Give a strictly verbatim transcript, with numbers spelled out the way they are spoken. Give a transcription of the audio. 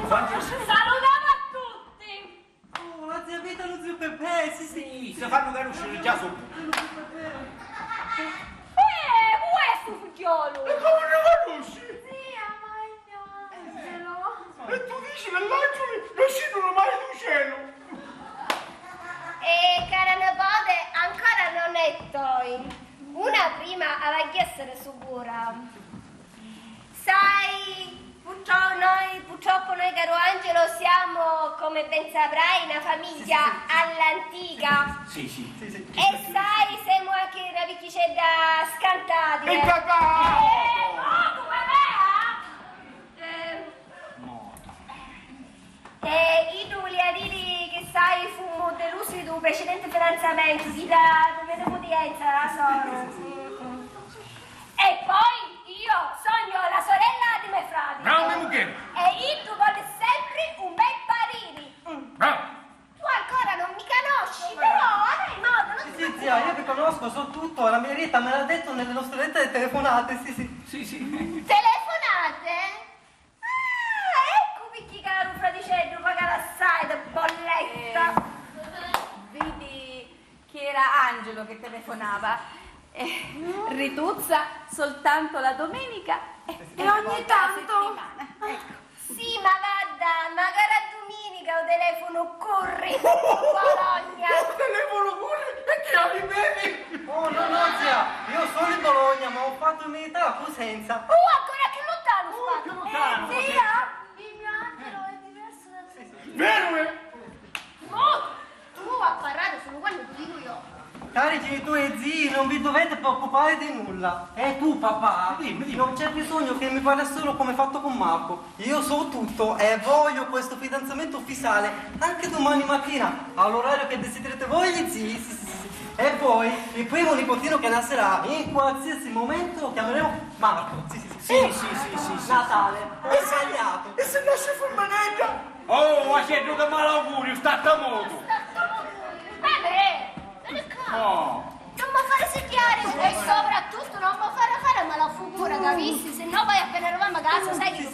Salutami a tutti! Oh, la zia Vita e lu ziu Peppè, sì, sì. Sì, si fannu canusciri già subbitu. Lu ziu Peppè. Eh, cu è stu figghiolu? E comu lu canusci? Zia, ma è Angelo. E tu dici che l'angeli non scendono mai dal cielo? E cara nipote, ancora non è toi. Una prima aveva a essere sicura. Sai, purtro-, noi, purtroppo noi, caro Angelo, siamo, come ben saprai, una famiglia all'antica. Sì, sì. Sì, sì. E sai, siamo anche una piccicedda scantati. E papà! Eh, no, come me, eh? Eh, iddu vulia diri che, sai, fummu delusi dû precedenti fidanzamentu di la, di me niputi Enza, la soru. E poi io sogno la sorella di me frati. Bravo, me mugghieri! E iddu voli sempri u me pariri. Mm. Bravo! Tu ancora non mi conosci, però ora è moda, non ti preoccupare. Sì, sì, zia, io vi conosco, so tutto, la mia Rita me l'ha detto nelle nostre lettere telefonate, sì, sì. Sì, sì. Telefonate? Ah, eccu picchì caru fradiceddu paga assai di bolletta. Eh, vidi chi era Angelo che telefonava. Eh, rituzza soltanto la domenica e ogni tanto. Ecco. Sì, ma vadda, magari a duminica u telefonu curri in Bologna. U telefonu curri? E chi hai beni? Oh, no, no, zia, io sono in Bologna, ma ho fatto il militare a Cosenza. Uh, ancora più lontano, uh, più lontano, eh, zia, il mio angelo è diverso dal tuo. Veru è? Oh, tu a parlare solo quando ti dico io. Cari genitori e zii, non vi dovete preoccupare di nulla. E tu, papà, dimmi, dimmi. Non c'è bisogno che mi parli solo come fatto con Marco. Io so tutto e voglio questo fidanzamento ufficiale anche domani mattina, all'orario che desiderate voi, gli zii. Sì, sì, sì, sì. E poi, il primo nipotino che nascerà, in qualsiasi momento, lo chiameremo Marco. Sì, sì, sì. Sì, sì, sì, sì, sì. Natale. È sbagliato. E se nasce femminedda? Oh, ma c'è ddu che malauguriu, sta a modu! Vabbè, veni qua! Oh. Non mi fare sediare e soprattutto non mi fare fare mala figura, capisci? Se no poi appena arriviamo a casa, sai che